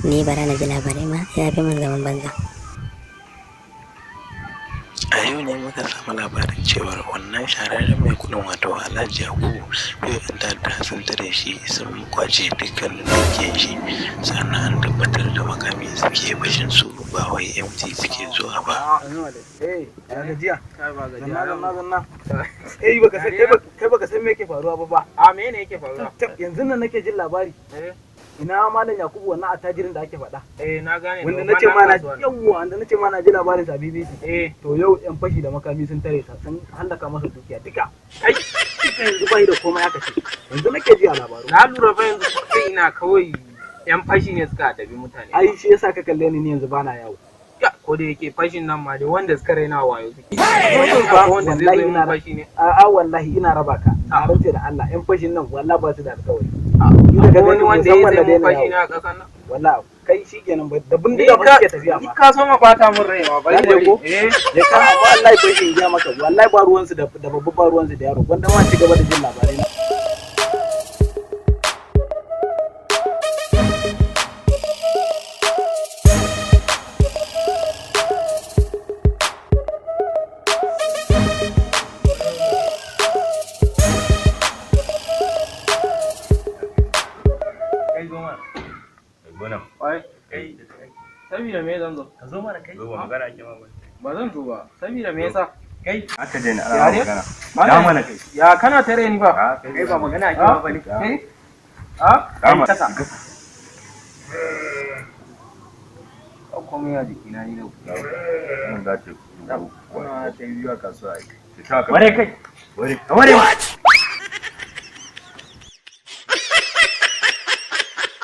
Ni bara na ji labarai ma ya fi min zaman banza. A yau ne muka samu labarin cewar wannan shahararren mai kuɗin, wato Alhaji Yakubu, yau 'yan ta'adda sun tare shi, sun kwace dukkanin dukiyar shi. Sannan an tabbatar da makami suke fashin su, ba wai empty suke zuwa ba. Eh, ya gajiya? Zanna, zanna, zanna. Kai baka san kai baka san me yake faruwa ba ba. A me ne yake faruwa? Tab, yanzu nan nake jin labari. Ina Malam Yakubu, wannan attajirin da ake faɗa. Eh, na gane. Wanda nace ma na, yawwa, wanda nace ma na ji labarin sa BBC. To yau yan fashi da makami sun tare sa, sun hallaka masa dukiya duka. Kai, duka, yanzu bai da komai aka ce. Yanzu nake ji a labaru. Na lura fa, yanzu kai ina kawai yan fashi ne suka adabi mutane. Ai shi yasa ka kalle ni, ni yanzu bana yawo. Ya, ko da yake fashin nan ma dai wanda suka raina wayo suke. Ba Wanda zai wallahi zo ina yin fashi ne. A'a, wallahi ina raba ka. A rantse da Allah, yan fashin nan wallahi ba su da alƙawari. Ni daga Wani gani wanda ya musamman zai na mun daina fashi yawo. ne a ƙasar nan. Wallahi kai shikenan ba da bindiga ba suke tafiya Ni ma. ka so ma bata mun rai ma, bari Ya je bari. ko? Eh. Ya ka, amma wallahi bai in gaya maka, wallahi ba ruwansu da babba, ba ruwansu da yaro, gwanda ma ci gaba da jin labarai na. Kai, zo mana. Zo nan. Ai, kai. Sabida me zan zo? Ka zo mana kai. Zo, ba magana ake ma ba. Ba zan zo ba. Sabida me yasa? Kai. Aka daina Ya ana ne? magana. Malam, Ya mana kai. Ya kana tare ni ba? Kai, ba magana ake ma ba ne. Kai? Ah? Kama. Kasa. Komai a jikina ni da Nan za ta Kuna ta biyu a kasuwa ai. Ware kai. Ware. Ware.